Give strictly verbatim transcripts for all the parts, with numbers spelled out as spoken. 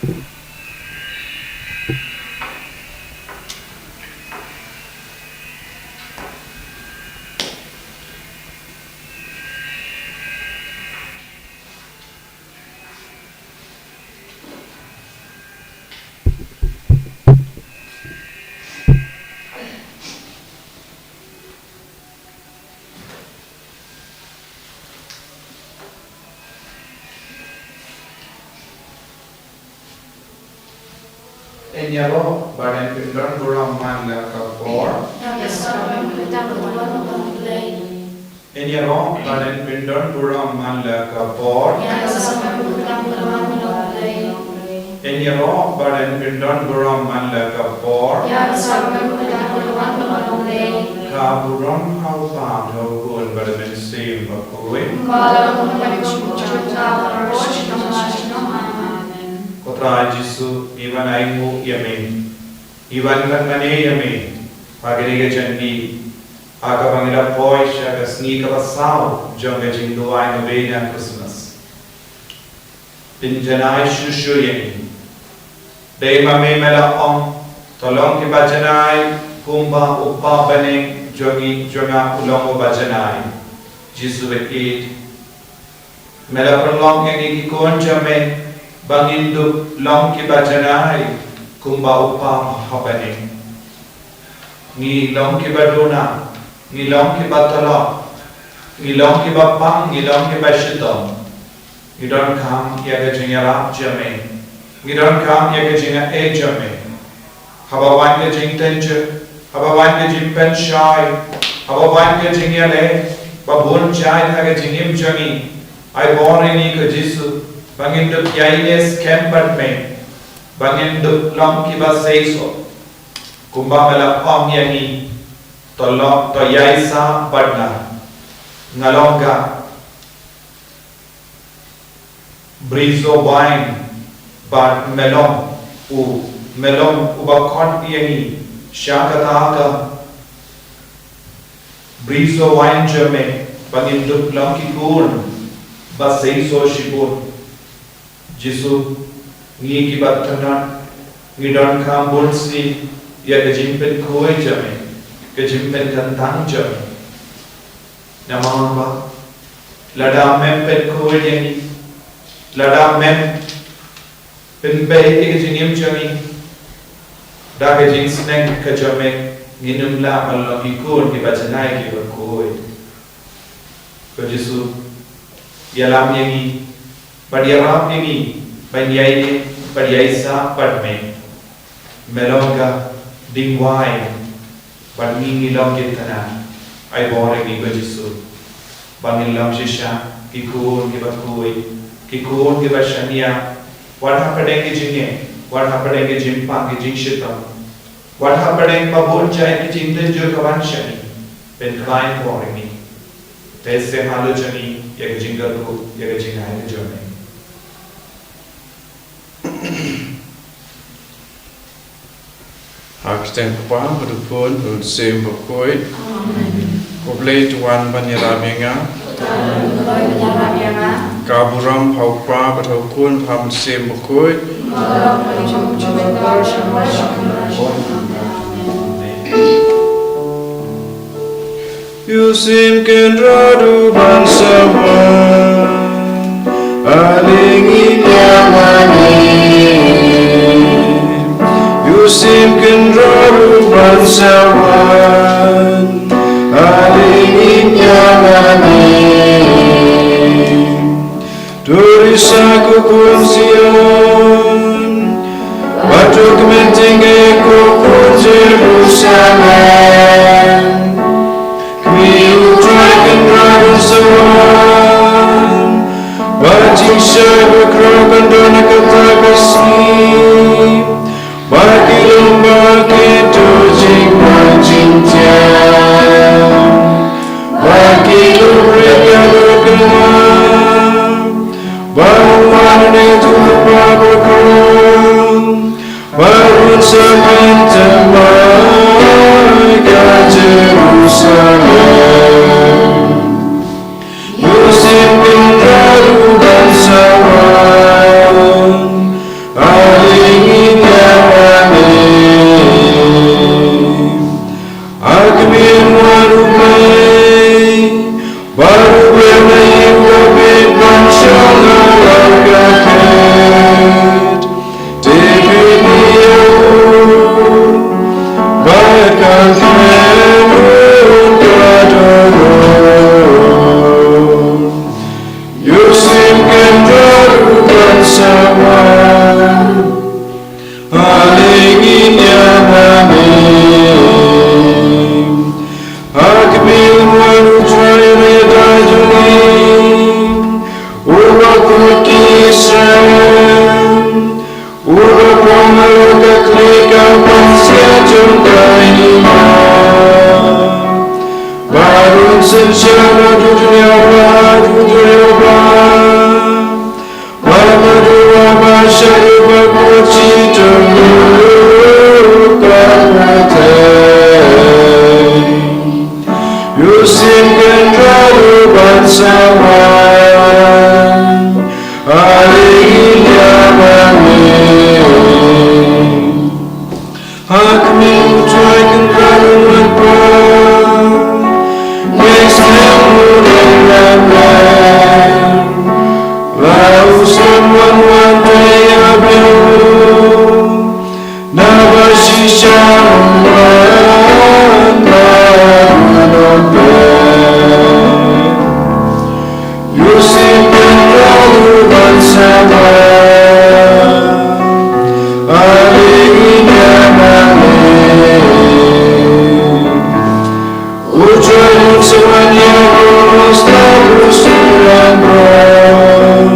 Yn ïaroh bad yn pyndon burom man la ka por. Yn ïaroh bad yn pyndon burom man la ka por. Yn ïaroh bad yn pyndon burom man la ka por. Ka burom ha u Kpa, ha u Khun bad ha u Mynsiem Bakhuid. Ko Trai Jisu, ngi wan ainguh ïa me, ngi wan kynmaw ïa me ha kane ka janmiet, ha kaba ngi la poi sha ka sngi kaba saw jong ka jingduwai novena Christmas. Pynjanai shuh shuh ïa ngi. Dei ma me me la ong, to long kiba janai kumba u Kpa bneng jong ngi, jong nga u long uba janai. Jisu baieit, me la pynlong ïa ngi ki khun jong me ba ngin dup long kiba janai kumba u Kpa ha bneng. Ngi long kiba duna, ngi long kiba tlot, ngi long kiba pang, ngi long kiba shitom. Ngi donkam ïa ka jingïarap jong me. Ngi donkam ïa ka jingaiei jong me. Haba wan ka jingtynjuh, haba wan ka jingpynshoi, haba wan ka jingïaleh ba bun jait ha ka jingim jong ngi, ai bor ïa ngi ko Jisu ba ngin dup ïaineh skhem bad me, ba ngin dup long kiba seisoh. Kumba me la ong ïa ngi, to long, to ïaisah bad nga. Nga long ka briew wain, bad me long u, me long uba khot ïa ngi sha kata ka briew wain jong me, ba ngin dup long ki khun ba seisoh shibun. Jisu, ngi kiba tynnat, ngi donkam bun sien ïa ka jingpynkhuid jong me, ka jingpynkyntang jong me. Namar ba lada mem pynkhuid ïa ngi, lada mem pynbeit ïa ka jingim jong ngi da ka jingsneng ka jong me, ngin ym lah ban long ki khun kiba janai kiba khuid. Ko Jisu, ïalam ïa ngi, bad ïarap ïa ngi ban ïaineh bad ïaisah bad me. Me long ka diengwai, bad ngi ngi long ki tynnat. Ai bor ïa ngi ko Jisu ba ngin long shisha ki khun kiba khuid, ki khun kiba shaniah, wat hapdeng ki jingeh, wat hapdeng ki jingpang ki jingshitom, wat hapdeng ba bun jait ki jingtynjuh ka wan sha ngi. Pynkhlaiñ bor ïa ngi. Te sngewbha leit sha ngi ïa ka jingkyrkhu, ïa ka jingai ka jong me. Ha ka kyrteng u Kpa, bad u Khun, bad u Mynsiem Bakhuid. Amen. Ko Blei to wan ban ïarap ïa nga. Ka burom ha u Kpa, bad ha u Khun, bad ha u Mynsiem Bakhuid. Ïoh Mynsiem Kynrad u ban sa wan, ale ngin ïa mane. Ïoh Mynsiem Kynrad u ban sa wan, ale ngin ïa mane. To risa ko khun Zion, bad to kmen tyngeh ko khun Jerusalem. Khmih, U Trai Kynrad un sa wan, bad jingshai bakhraw kan don ha kata ka sngi. Ba ki lum, ba ki duh jingpang jingtieng, ba ki lum rit ka dor ka nam, ba un wan ne u Kpa bakhraw, ba un sa pynthame ïa ka Jerusalem. Ïoh Mynsiem Kynrad u ban sa wan, ale Ka pansngiat jong ka ïa baroh synshar haduh dunia baroh. Bad naduh ba shaduh bad ka jingtymmen ka pyrthei, ïa u Syiem Kynrad u ban samla. Haleluya, amen. Ha khmih U Trai Kynrad u mad pat, ngi sngewbha ïa u. La u sngewbha wan ïa u, naba shisha u wan bad u nongpeit. Ïa u Syiem Kynrad u ban samla. Haleluya, amen. U Trai un sa wan ïa u, u Trai un sa wan ïa u.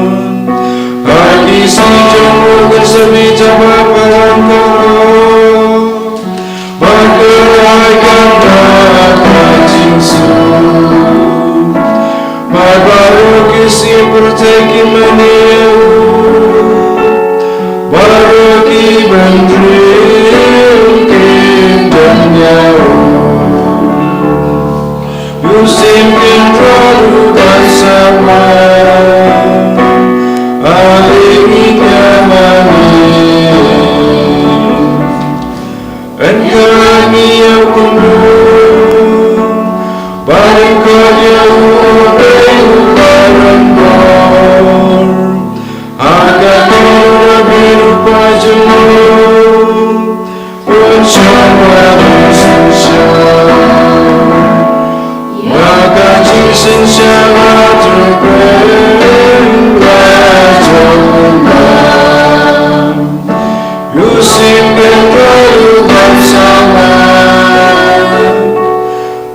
Ha ki sngi jong u kan sa mih tang ba palat ka rong. Bad ka ai kan da ka jingsuk. Bad baroh ki sngi pyrthei kin mane ïa u. Baroh ki bynriew kin don ïa u. Ïa u Syiem Kynrad u ban samla. Haleluya, amen. Yn khot ïa u kumno, bad yn khot ïa u Blei u baroh bor. Ha ka kyrteng u Blei u ba jong u, un shong ha u synshar. Ïa ka jingsynshar la tyrpeng la jong u Blei. Ïa u Syiem Kynrad u ban samla.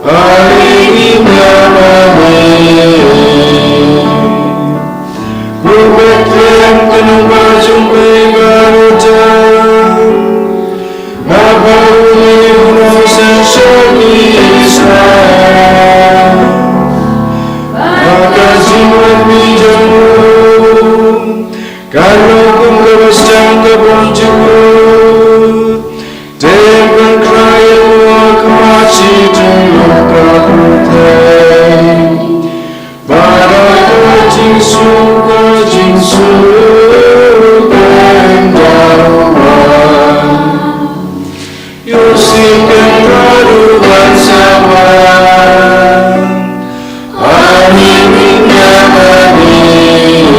Haleluya, amen. Ko Bethlehem, ka nongbah jong U Blei baroh tam. Naba une u nongsynshar Israel, ba ka jingwan mih jong u kan long kum kaba sdang ka bymjukut. Te yn pynkhreh ïa u ha khmat shi tylli ka pyrthei. Bad ha ka jingsuk, ka jingsuk yn da wan. Ïa u Syiem Kynrad u ban samla. Amen, amen, amen.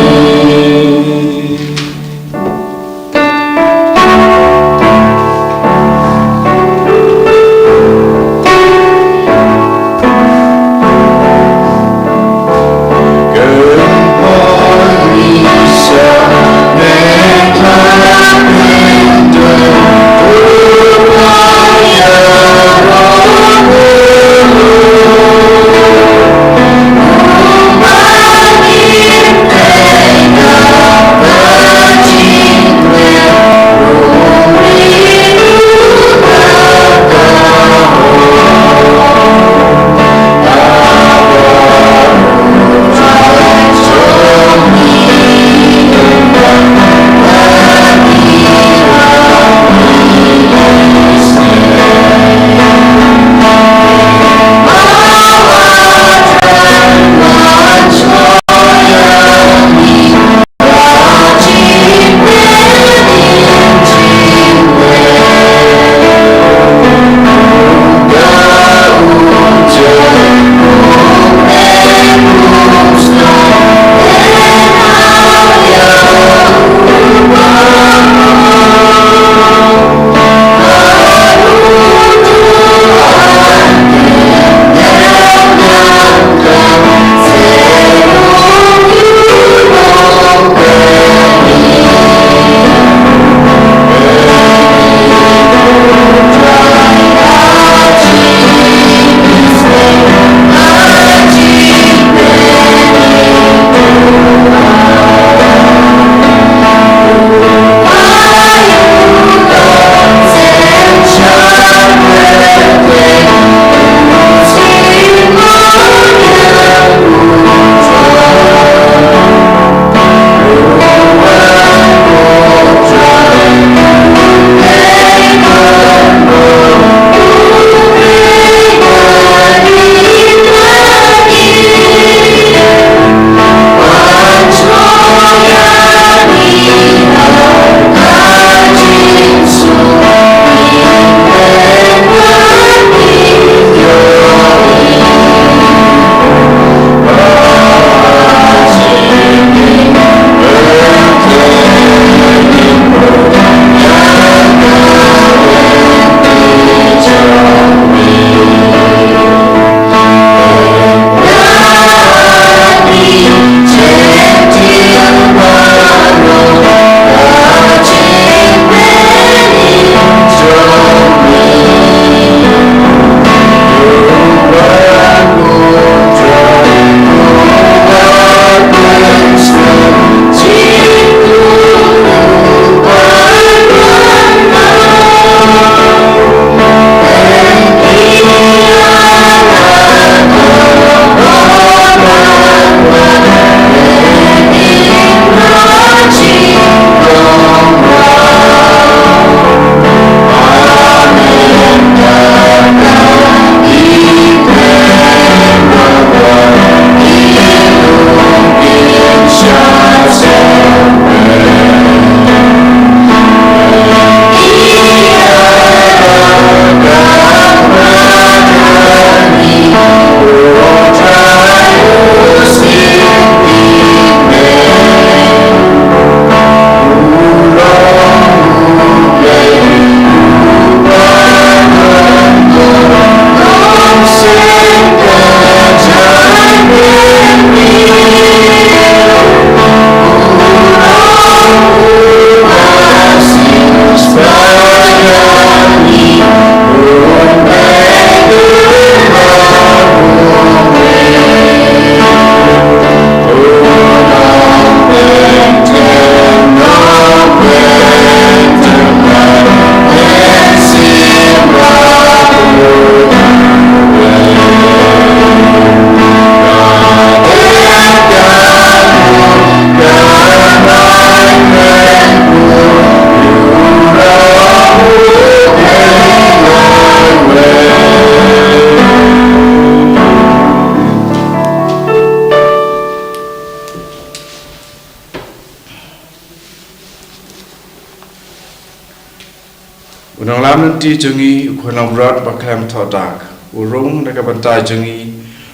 U nongïalam lynti jong ngi, u khun langbrot ba khlem thoh dak, u rung da ka bynta jong ngi,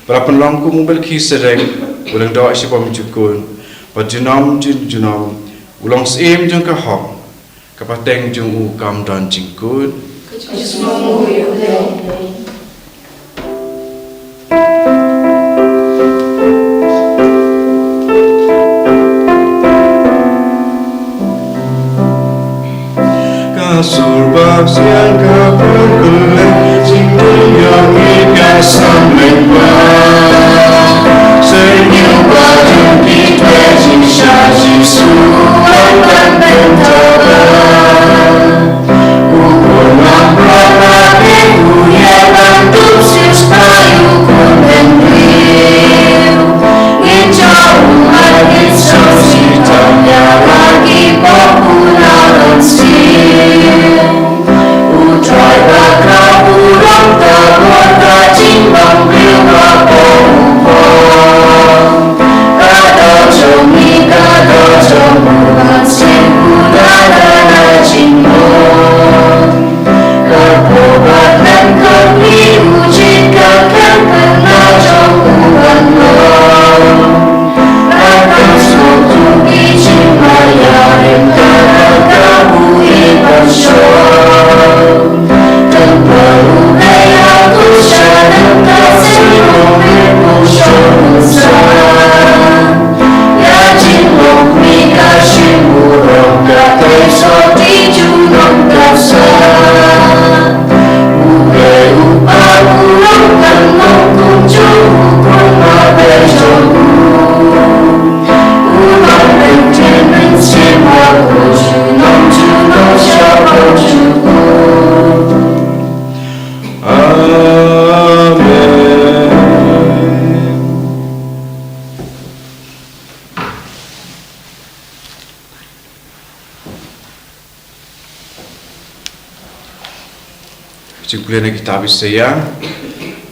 ba la pynlong kum u Melkhisedek, u lyngdoh shibun jukut, ba junom jin junom, u long syiem jong ka hok, ka pateng jong u kam don jingkut. Ka sur bapsiang ka pyrkhat, jingdum ïa ngi ka samleng ba. Sngewbha jong ki, jingshah Jisu, kan pynthaba. Amen. Jingpule na kitab Isaïah,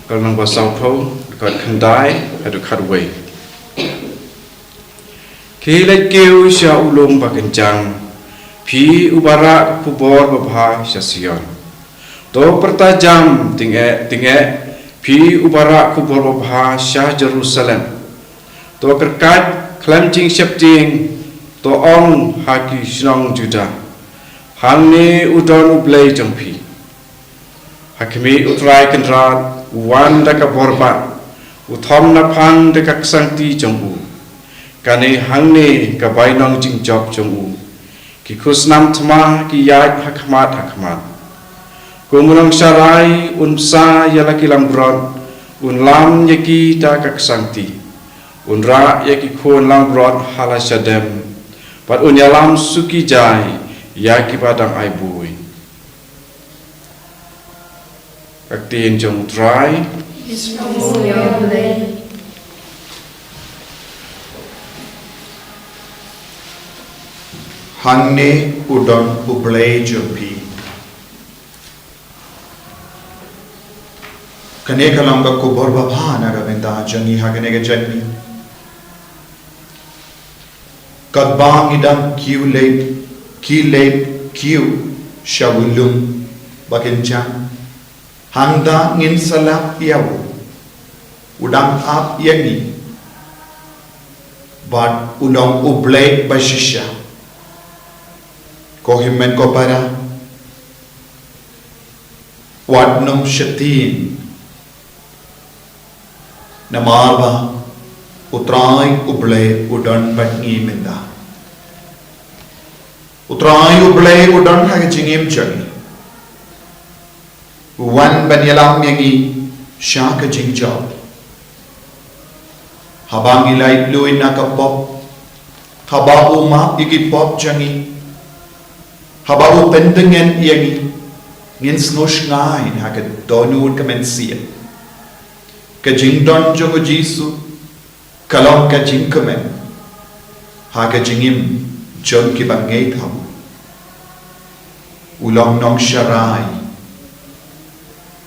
ka lynnong ba sawphew, dkhot khyndai haduh khatwei. Khie leit kiew sha u lum ba kynjang, phi uba rah ka khubor babha sha Sion. To pyrta jam tyngeh tyngeh, phi uba rah ka khubor babha sha Jerusalem. To kyrkhat khlem jingsheptieng, to ong ha ki shnong Judah, hangne u don U Blei jong phi. Ha khmih U Trai Kynrad u wan da ka bor bat, u thom naphang da ka ksangti jong u. Kane hangne ka bainong jingjop jong u. Ki khusnam thma ki ïaid ha khmat ha khmat. Kum u nongsharai un bsa ïa la ki langbrot, un lam ïa ki da ka ksangti. Un rah ïa ki khun langbrot ha la shadem, bad un ïalam suki jai ïa kiba dang ai buiñ. Ka ktien jong U Trai. Hangne u don U Blei jong phi. Kane ka long ka khubor babha na ka bynta jong ngi ha kane ka janmiet. Katba ngi dang kiew leit, khie leit kiew sha u lum ba kynjang, hangta ngin sa lap ïa u, u dang ap ïa ngi, bad u long U Blei ba shisha. Ko hynmen ko para, wat nym sheptieng, namar ba U Trai U Blei u don bad ngi mynta. U Trai U Blei u don ha ka jingim jong ngi. U wan ban ïalam ïa ngi sha ka jingjop. Haba ngi laitluid na ka pop, haba u map ïa ki pop jong ngi, haba u pyntngen ïa ngi, ngin sngewshngaiñ ha ka dohnud ka mynsiem. Ka jingdon jong u Jisu ka long ka jingkmen ha ka jingim jong kiba ngeit ha u. U long nongsharai.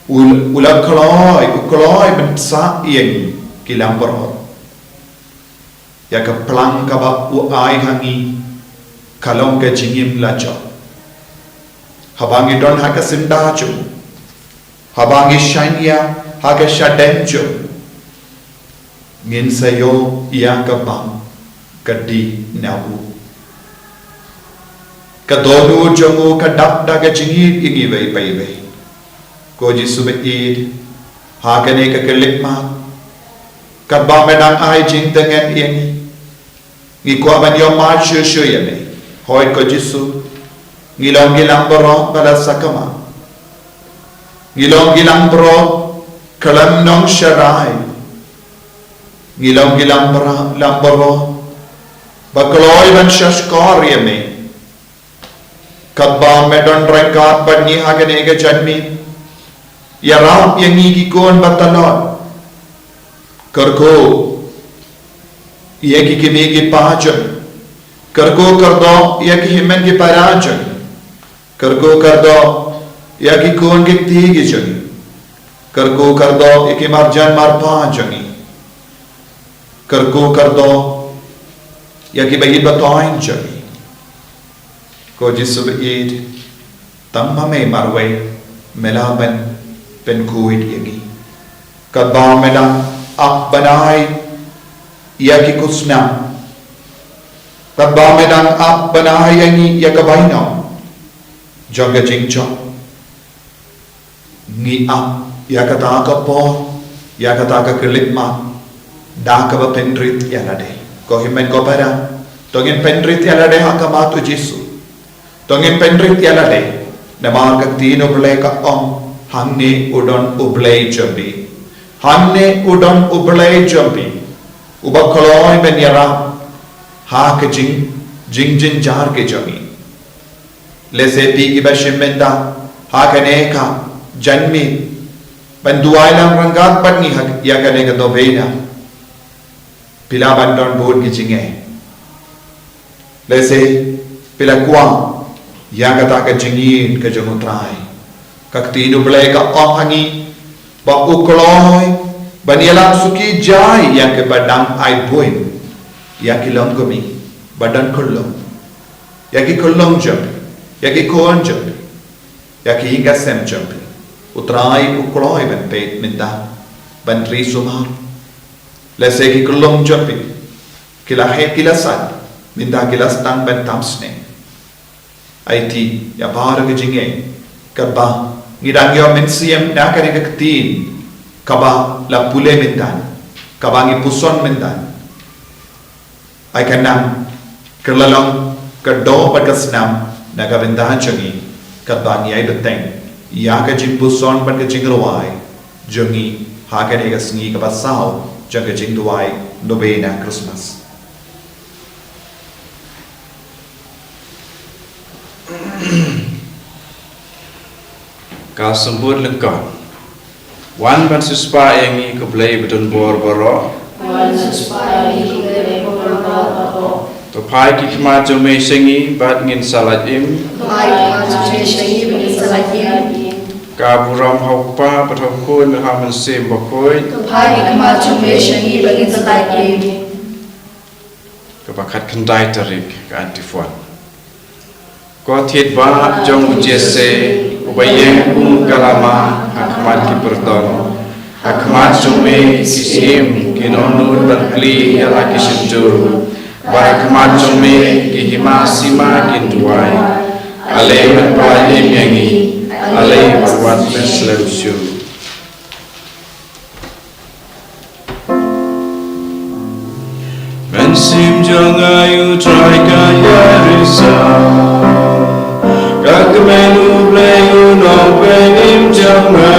U, u la kloi, u kloi ban sah ïa ngi ki langbrot. Ïa ka plang kaba u ai ha ngi ka long ka jingim la jong. Haba ngi don ha ka syndah jong u, haba ngi shaniah ha ka shadem jong u, ngin sa ïoh ïa ka bam ka dih na u. Ka dohnud jong u ka dap da ka jingïeit ïa ngi iwei pa iwei. Ko Jisu ba ïeit, ha kane ka khyllipmat, katba me dang ai jingtngen ïa ngi, ngi kwah ban ïohmad shuh shuh ïa me. Hooid ko Jisu, ngi long ki langbrot ba la sakma. Ngi long ki langbrot khlem nongsharai. Ngi long ki langbrot, langbrot ba kloi ban shahshkor ïa me. Katba me don ryngkat bad ngi ha kane ka janmiet, ïarap ïa ngi ki khun ba tlot. Kyrkhu ïa ki kmie ki kpa jong ngi. Kyrkhu kyrdoh ïa ki hynmen ki para jong ngi. Kyrkhu kyrdoh ïa ki khun ki kti ki jong ngi. Kyrkhu kyrdoh ïa ki marjan marpa jong ngi. Kyrkhu kyrdoh ïa ki ba ïeit ba thoiñ jong ngi. Ko Jisu ba ïeit, tang ma me marwei me lah ban pynkhuid ïa ngi. Katba me dang ap ban ai ïa ki khusnam, katba me dang ap ban ai ïa ngi ïa ka bainong jong ka jingjop, ngi ap ïa kata ka por, ïa kata ka khyllipmat da kaba pynrit ïa lade. Ko hynmen ko para, to ngin pynrit ïa lade ha khmat u Jisu. To ngin pynrit ïa lade, namar ka ktien u Blei ka ong, hangne u don u Blei jong phi. Hangne u don u Blei jong phi, uba kloi ban ïarap ha ka jing, jingjynjar ka jong ngi. Lehse phi kiba shim bynta ha kane ka janmiet ban duwai lang ryngkat bad ngi ha, ïa kane ka novena, phi lah ban don bun ki jingeh. Lehse phi la kwah ïa kata ka jingïeit ka jong u Trai. Ka ktien u Blei ka ong ha ngi ba u kloi ban ïalam suki jai ïa kiba dang ai buin, ïa ki longkmie ba don khyllung, ïa ki khyllung jong phi, ïa ki khun jong phi, ïa ki ïing ki sem jong phi. U Trai u kloi ban peit mynta, ban ri sumar. Lehse ki khyllung jong phi ki la heh, ki la sat, mynta ki la sdang ban tam snem. Aiti ïa baroh ki jingeh, katba ngi dang ïoh mynsiem na kane ka ktien kaba la pule mynta, kaba ngi puson mynta. Ai khnang ka la long ka doh bad ka snam na ka bynta jong ngi, katba ngi ai bteng ïa ka jingpuson bad ka jingrwai jong ngi ha kane ka sngi kaba saw jong ka jingduwai novena Christmas. Ka symbood lyngkot. Wan ban siewspah ïa ngi ko Blei ba don bor baroh. Wan siewspah ïa ngi ko Blei ba don bor baroh. To phai ki khmat jong me sha ngi bad ngin sa lait im. To phai ki khmat jong me sha ngi bad ngin sa lait im. Ka burom ha u Kpa bad ha u Khun bad ha u Mynsiem Bakhuid. To phai ki khmat jong me sha ngi bad ngin sa lait im. Kaba khatkhyndai tarik ka antiphon. Ko thied ba jong u Jesse, uba ïeng kum ka lama ha khmat ki pyrthon, ha khmat jong me ki syiem kin nud ban plie ïa la ki shyntur, bad ha khmat jong me ki hima sima kin duwai. Ale men pynlait im ïa ngi, ale wat men slem shuh. Mynsiem jong nga ïa u Trai ka ïarisah. Ka kmen u Blei u Nongpynim jong nga.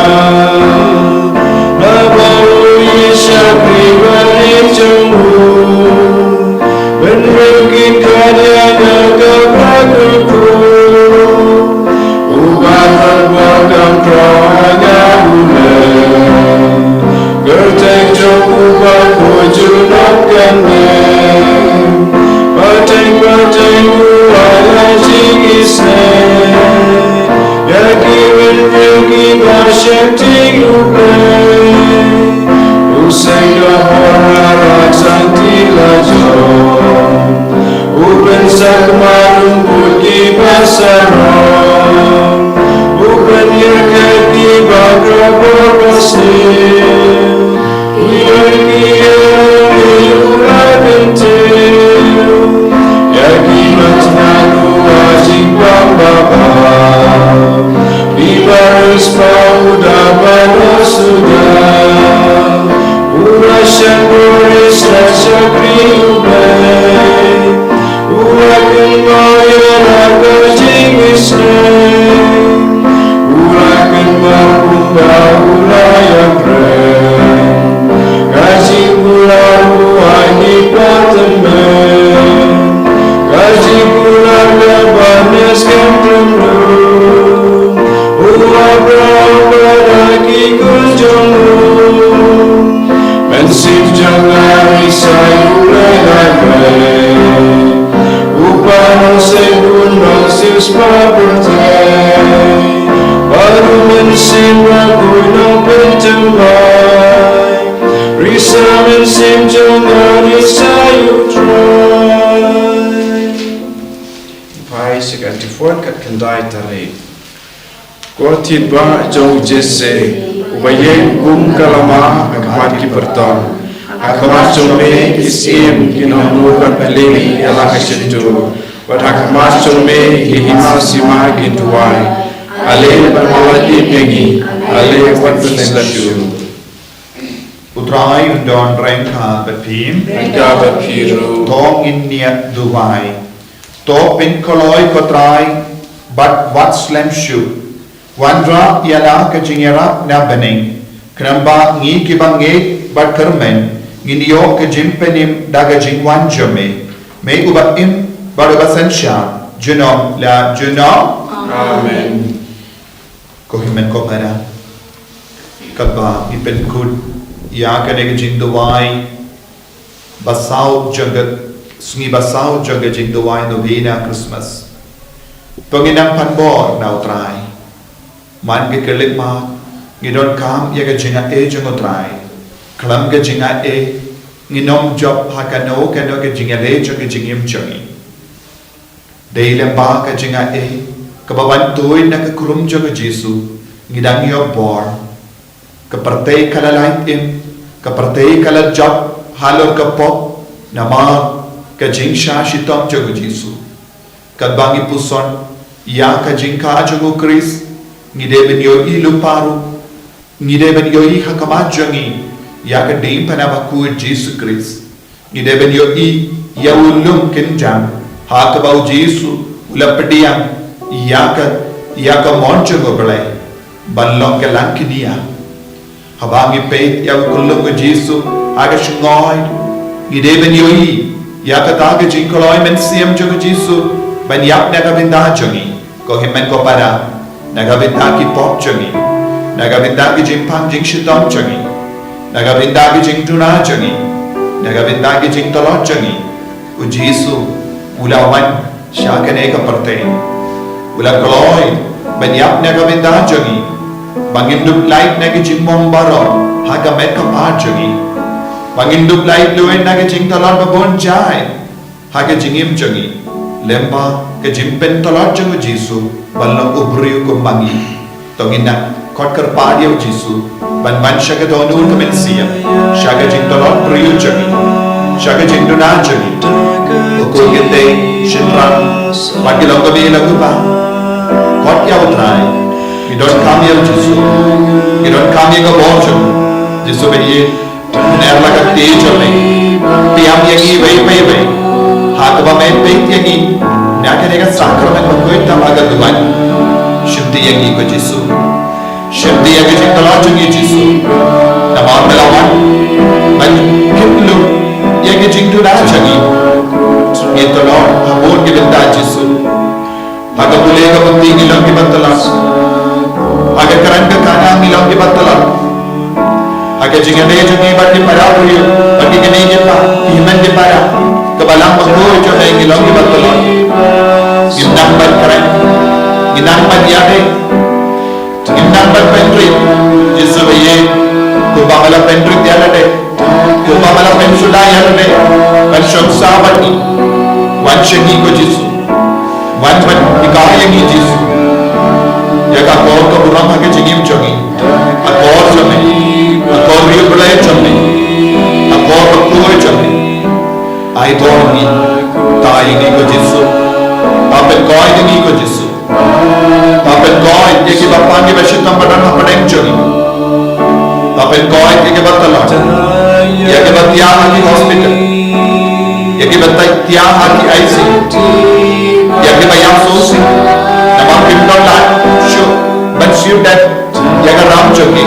Naba u ïashakri barit jong u. Bynriew kin khang ïa nga ka ba kyrkhu. U Baroh ba kham khraw ha nga u Blei. Kyrteng jong u Baroh ba khuid junom kan ïeng. Pateng pateng u ai ïa jingisynei. Ïa ki bynriew kiba sheptieng u Blei. U seng ka hor ha rangsan ti la jong. U pynsakma ruh bad kiba sarong. Mynsiem Bakhuid Nongpynthymmai, risa mynsiem jong nga, risa ïa U Trai. Phai sha ka antiphon, ka khyndai tarik. Ko Tnat jong u Jesse, uba ïeng kum ka lama ha khmat ki pyrthei. Ha khmat jong me ki syiem kin ym nud ban plie ïa la ka shyntur, bad ha khmat jong me ki hima sima kin duwai. Ale ban wallam ïa ngi, ale wat pynshlur. U Trai un don ryngkat bad phi. Ryngkat bad phi ruh. To ngin ïa duwai. To pynkloi ko Trai, bad wat slem shuh. Wanrah ïa la ka jingïarap na bneng. Khnang ba ngi kiba ngeit bad kyrmen ngin ïoh ka jingpynim da ka jingwan jong me. Me uba im bad uba synshar junom la junom. Amen. Ko hynmen ko para, katba ngi pynkut ïa kane ka jingduwai ba saw jong ka, sngi ba saw jong ka jingduwai novena Christmas, to ngin nang pan bor na U Trai. Man ka kyrlek ma ngi donkam ïa ka jingai jong U Trai. Khlem ka jingai ngin ym jop ha kano kano ka jingïaleh jong ka jingim jong ngi. Dei lyngba ka jingai kaba wan tuid na ka khrum jong U Jisu ngi dang ïoh bor. Ka pyrthei ka la lait im, ka pyrthei ka la jop halor ka pop namar ka jingshah shitom jong U Jisu. Katba ngi puson ïa ka jingkha jong U Khrist, ngi dei ban ïohi lypa ruh. Ngi dei ban ïohi ha khmat jong ngi ïa ka diengphna bakhuid Jisu Khrist. Ngi dei ban ïohi ïa u lum kynjang ha kaba U Jisu u la pdiang ïa ka, ïa ka mon jong U Blei ban long ka langkniah. Haba ngi peit ïa u kyllum U Jisu ha ka shngoi, ngi dei ban ïohi ïa kata ka jingkloi mynsiem jong U Jisu ban ïap na ka bynta jong ngi. Ko hynmen ko para, na ka bynta ki pop jong ngi, na ka bynta ki jingpang jingshitom jong ngi, na ka bynta ki jingduna jong ngi, na ka bynta ki jingtlot jong ngi, U Jisu u la wan sha kane ka pyrthei. U la kloi ban ïap na ka bynta jong ngi, ba ngin dup lait na ki jingmong baroh ha ka met ka phad jong ngi, ba ngin dup lait lut na ki jingtlot ba bun jait ha ka jingim jong ngi, lyngba ka jingpyntlot jong U Jisu ban long u briew kumba ngi. To ngin nang khot kyrpad ïa U Jisu ban wan sha ka dohnud ka mynsiem, sha ka jingtlot briew jong ngi, sha ka jingduna jong ngi. Ko khun kynthei, shynrang bad ki longkmie la kuba khot ïa U Trai. Ngi donkam ïa U Jisu, ngi donkam ïa ka bor jong U Jisu ba ïeit. Ner la ka kti jong me, pdiang ïa ngi iwei pa iwei. Ha kaba me peit ïa ngi na kane ka sakramen bakhuid tang ha ka duwan. Shim ti ïa ngi ko Jisu. Shim ti ïa ka jingtlot jong ngi Jisu. Namar me la wan ban kit lut ïa ka jingduna jong ngi. Ngi tlot ha bun ki bynta Jisu. Ha ka pule ka puthi ngi long kiba tlot. Ha ka kren ka kana ngi long kiba tlot. Ha ka jingïadei jong ngi bad ki para briew, bad ki kmie ki kpa, ki hynmen ki para, ka balang bakhuid jong ngi ngi long kiba tlot. Ngim nang ban kren, ngim nang ban ïadei. Ngim nang ban pynrit, Jisu ba ïeit, kumba me la pynrit ïa lade, kumba me la pynsuda ïa lade, ban shong sah bad ngi. Wan sha ngi ko Jisu. Wan ban hikai ïa ngi Jisu. Ïa ka kor ka burom ha ka jingim jong ngi. Akor jong me. Akor riewblei jong me. Akor bakhuid jong me. Ai bor ngi. Hikai ïa ngi ko Jisu. Ba pynkoit ïa ngi ko Jisu. Ba pynkoit ïa kiba pang kiba shitom ba don hapdeng jong ngi. Ba pynkoit ïa kiba tlot. Ïa kiba thiah ha ki hospital. Ïa kiba thiah ha ki I C U. Ïa kiba ïap sngewsih. Namar kim don lad shuh ban siew dep ïa ka ram jong ngi.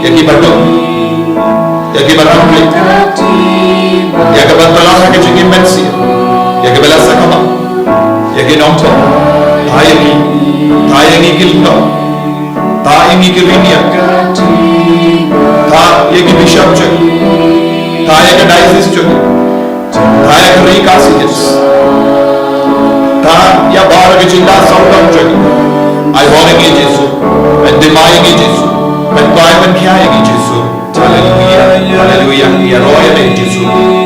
Ïa kiba duk. Ïa kiba rangli. Ïa kiba tlot ha ka jingim mynsiem. Ïa kiba la sakma. Ïa ki nongpop. Tha ïa ngi. Tha ïa ngi ki lyngdoh. Tha ïa ngi ki riewniam. Tha ïa ki bishop jong ngi. Tha ïa ka diocese jong ngi. Tha ïa ka ri Khasi Hills. Tha ïa baroh ki jylla sawdong jong ngi. Ai bor ïa ngi Jisu. Khia ïa ngi Jisu. Haleluia. Haleluia. Ngi ïaroh ïa me Jisu.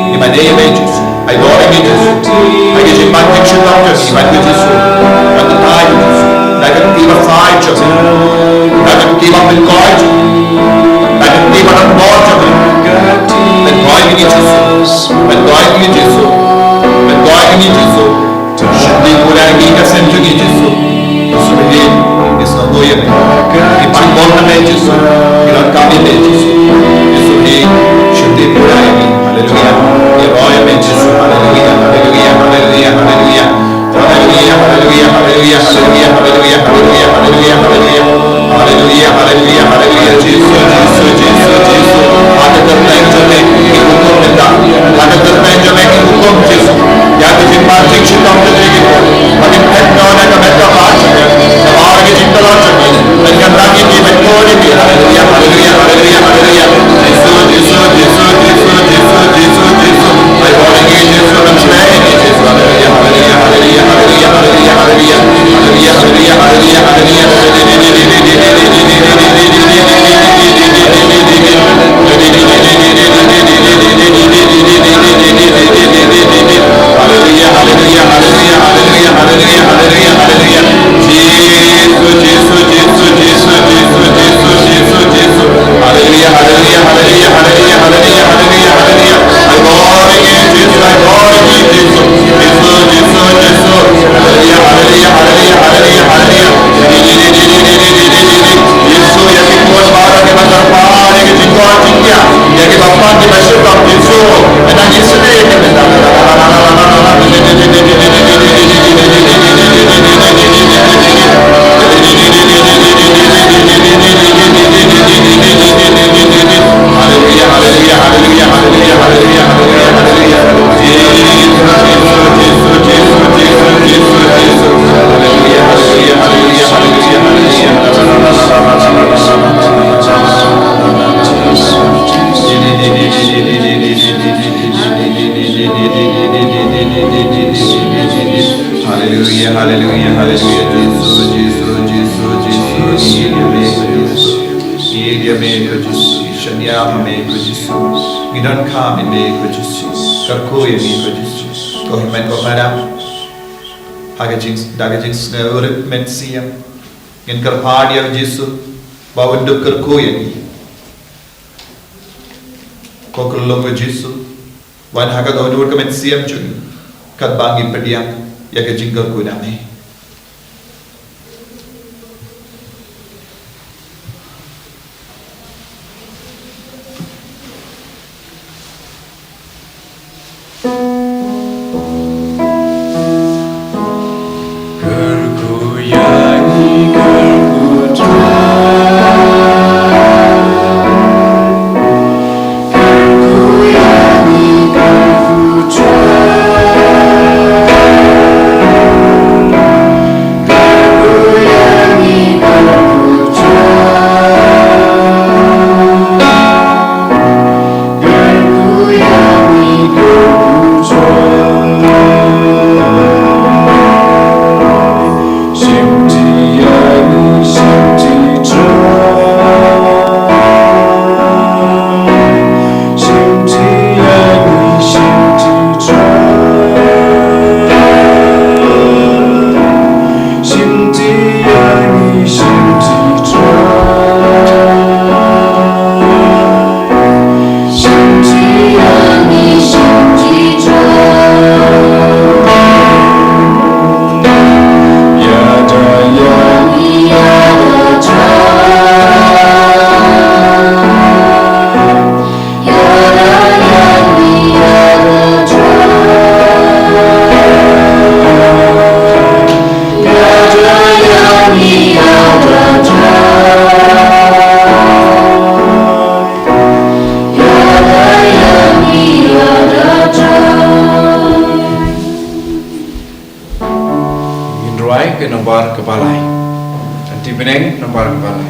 Ngi mane ïa me Jisu. Ai dor ïa ngi Jisu. Ai ka jingban jingshitom jong ngi ban ïa Jisu. Ban ïa Jisu. Da ka kti ba phai jong ngi. Da ka kti ba pynkoit jong ngi. Da ka kti ba don bor jong ngi. Pynkoit ïa ngi Jisu. Pynkoit ïa ngi Jisu. Pynkoit ïa ngi Jisu. Shim dih pura ïa ngi ka sem jong ngi Jisu. Jisu hi, ngi sngewthuh ïa me. Ngi pan bor na me Jisu. Ngi donkam ïa me Jisu. Jisu hi, shim dih pura ïa ngi. Haleluia. Ngi ïaroh ïa me Jisu. Haleluia, haleluia, haleluia, haleluia. Haleluia, haleluia, haleluia, haleluia, haleluia, haleluia, haleluia, haleluia. Haleluia, haleluia, haleluia. Jisu, Jisu, Jisu, Jisu. Ha ka kyrteng jong me ngi hukum mynta. Ha ka kyrteng jong me ngi hukum Jisu. Ïa ka jingban jingshitom jong me ngi hukum. Ba kin phet noh na ka bynta ba jong me. Namar ka jingtlot jong me. Ban kyrteng ïa me, ban kyrteng ïa me. Haleluia, haleluia, haleluia, haleluia. Jisu, Jisu, Jisu, Jisu, Jisu, Jisu, Jisu. Ai bor ïa ngi Jisu, ban shlei ïa ngi Jisu. Haleluia, haleluia, haleluia, haleluia, haleluia, haleluia. Haleluia, haleluia, haleluia, haleluia, haleluia, haleluia, haleluia. Jisu, Jisu, Jisu. Haleluia, haleluia, haleluia, haleluia, haleluia, haleluia, haleluia. Ai bor ïa ngi Jisu, ai bor ïa ngi Jisu. Jisu, Jisu, Jisu. Haleluia, haleluia, haleluia, haleluia, haleluia. Jisu, ïa ki khun baroh kiba kyrpad, ïa ki jingkoit jingkhiah, ïa kiba pan kiba shitom Jisu. Ïa ngi sngewthuh ïa ki bynta. Haleluia, haleluia, haleluia, haleluia, haleluia, haleluia, haleluia. Jisu, Jisu, Jisu. Haleluia, haleluia, haleluia, haleluia, haleluia. Haleluia, haleluia, haleluia. Jisu, Jisu, Jisu, Jisu. Ngi ïeit ïa me ko Jisu. Ngi ïeit ïa me ko Jisu. Ngi shaniah ha me ko Jisu. Ngi donkam ïa me ko Jisu. Kyrkhu ïa me ko Jisu. Ko hynmen ko para. Ha ka jing, da ka jingsngewrit mynsiem. Ngin kyrpad ïa u Jisu. Ba un dup kyrkhu ïa ngi. Ko Kyllum ko Jisu. Wan ha ka dohnud ka mynsiem jong ngi, katba ngi pdiang ïa ka jingkyrkhu na me. Ngin rwai ka nombar kaba lai. Aunty Bneng, nombar kaba lai.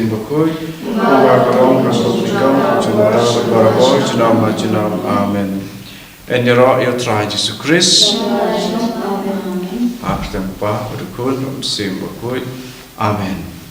Bakhuid, uba ka long, uba ka long, uba ka long, uba ka long, uba ka long, uba ka long. Amen. Yn ïaroh ïa u Trai Jisu Khrist. Ha ka kyrteng u Kpa, bad u Khun, bad u Mynsiem Bakhuid. Amen.